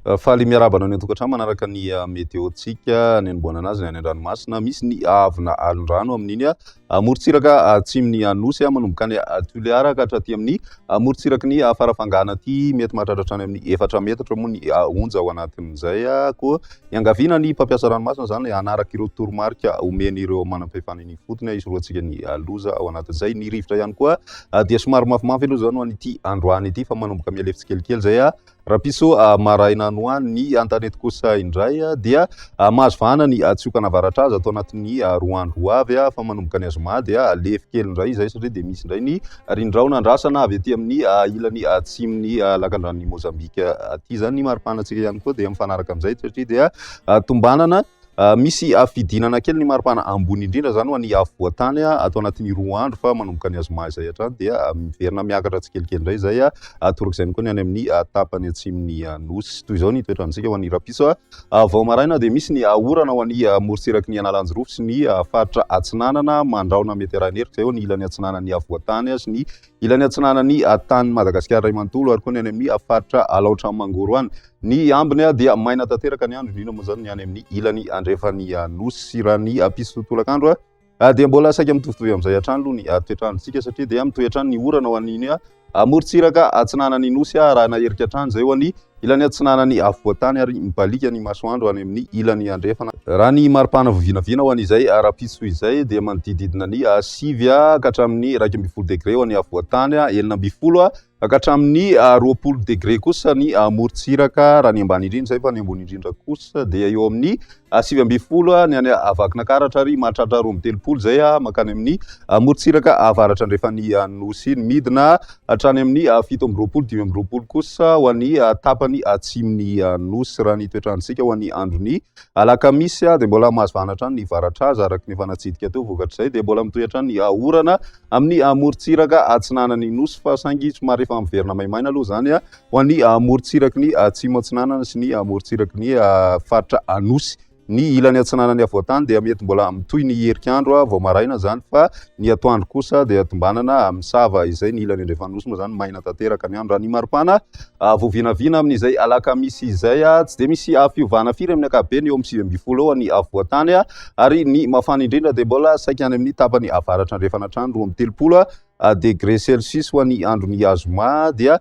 Faly miarahaba anao any an-tokantrano manaraka ny météo-ntsika, ny anombohanana azy ny any an-dranomasina. Misy ny haavona alon-drano amin'iny morontsiraka atsimon'ny Nosy, manomboka any Toliara ka hatraty amin'ny morontsiraky ny Farafangana aty. Mety mahatratra hatrany amin'ny efatra metatra moa ny onja ao anatin'izay. Koa iangaviana ny mpampiasa ranomasina izany hanaraka ireo toromarika omen'ireo manam-pahefana eny ifotony hisorohantsika ny loza ao anatin'izay. Ny rivotra ihany koa dia somary mafimafy aloha izany ho an'ity androany ity fa manomboka mihalefy tsikelikely izay. Rahampitso maraina any ho any, ny an-tanety kosa indray dia mahazo vahana ny tsiokana avaratra azy ato anatin'ny 2 andro ho avy fa manomboka ny zoma dia lefy kely indray izay satria dia misy indray ny rindraona andrasana avy aty amin'ny ilany atsimon'ny lakandranon'i Mozambika aty. Izany ny maripanantsika ihany koa dia mifanaraka amin'izay satria dia tombanana Misy fidinana kely ny maripana ambony indrindra izany ho an'ny afovoan-tany ato anatin'ny 2 andro fa manomboka ny zoma izay hatrany dia miverina miakatra tsikelikely indray izay. Toraka izay koa ny any amin'ny tapany atsimon'ny Nosy. Toy izao ny toetr'androntsika ho an'ny rahampitso. Vao maraina dia misy ny orana ho an'ny morontsiraky ny Analanjirofo sy ny faritra atsinanana. Mandrahona mety arahin'erika izay ho an'ny ilany atsinanan'ny afovoan-tany sy ny ilany atsinanan'ny tanin'i Madagasikara iray manontolo ary koa ny any amin'ny faritra Alaotra Mangoro any. Ny ambiny dia maina tanteraka ny andro, indrindra moa izany ny any amin'ny ilany andrefan'ny Nosy. Raha ny hampiso tolakandro dia mbola saika mitovitovy amin'izay hatrany aloha ny toetr'androntsika satria dia mitohy hatrany ny orana ho an'iny morontsiraka atsinanan'ny Nosy, arahina herika hatrany izay ho an'ny ilany atsinanan'ny afovoan-tany ary mibaliaka ny masoandro any amin'ny ilany andrefana. Raha ny maripana vao vinavina ho an'izay rahampitso izay dia manodidididina ny 9 ka hatramin'ny 11 degre ho an'ny afovoan-tany, 16 Ka hatramin'ny 20 degre kosa ny morontsiraka, raha ny ambany indrindra izay fa ny ambony indrindra kosa dia eo amin'ny 19 ny any Vakinankaratra ary mahatratra 32 izay mankany amin'ny morontsiraka avaratra andrefan'ny Nosy iny. Midina hatrany amin'ny 27, 25 kosa ho an'ny tapany atsimon'ny Nosy. Raha ny toetr'androntsika ho an'ny andron'ny alakamisy dia mbola mahazo vahana hatrany ny varatraza araka ny efa natsidika teo. Vokatr'izay dia mbola mitohy hatrany ny orana amin'ny morontsiraka atsinanan'ny Nosy fa saingy somary efa miverina maimaina aloha izany ho an'ny morontsiraky ny atsimo atsinanana sy ny morontsiraky ny faritra Anosy. Ny ilany atsinanan'ny afovoan-tany dia mety mbola mitohy ny herik'andro vao maraina izany fa ny atoandro kosa dia tombanana misava izay. Ny ilany andrefan'ny Nosy moa izany maina tanteraka ny andro. Raha ny maripana vao vinavina amin'izay alakamisy izay tsy dia misy fiovana firy amin'ny ankapobeny eo amin'ny 19 eo ny afovoan-tany ary ny mafana indrindra dia mbola saika any amin'ny tapany avaratra andrefana hatrany 32 degre celsius ho an'ny andron'ny zoma dia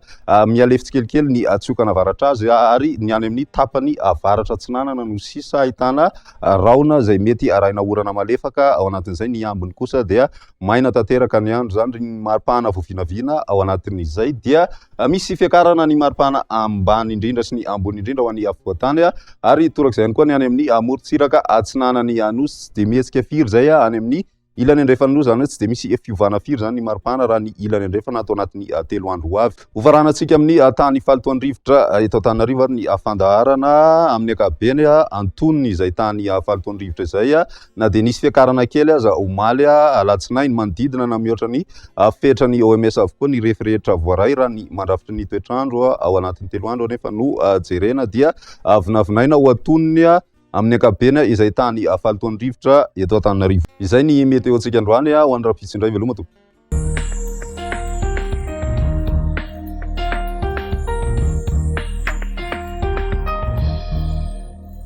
mihalefy tsikelikely ny tsiokana avaratra azy ary ny any amin'ny tapany avaratra atsinanana no sisa ahitana rahona izay mety arahina orana malefaka ao anatin'izay. Ny ambiny kosa dia maina tanteraka ny andro izany. Ny maripana vao vinavina ao anatin'izay dia misy fiakarana ny maripana ambany indrindra sy ny ambony indrindra ho an'ny afovoan-tany ary torak'izay ihany koa ny any amin'ny morontsiraka atsinanan'ny Nosy. Tsy dia mihetsika firy izay any amin'ny ilany andrefan'ny Nosy, izany hoe tsy dia misy fiovana firy izany ny maripana raha ny ilany andrefana ato anatin'ny 3 andro ho avy. Hofaranantsika amin'ny tany fahalotoan'ny rivotra eto Antananarivo ary ny fandaharana amin'ny ankapobeny antonony izay tany fahalotoan'ny rivotra izay na dia nisy fiakarana kely aza omaly alatsinainy. Manodidina na mihoatra ny fetran'ny OMS avokoa ny refy rehetra voaray raha ny mandrafitry ny toetr'andro ao anatin'ny 3 andro anefa no jerena dia vinavinaina ho antonony amin'ny ankapobeny izay tany fahalotoan'ny rivotra eto Antananarivo. Izay ny météo-ntsika androany ho an'ny rahampitso indray. Veloma tompoko.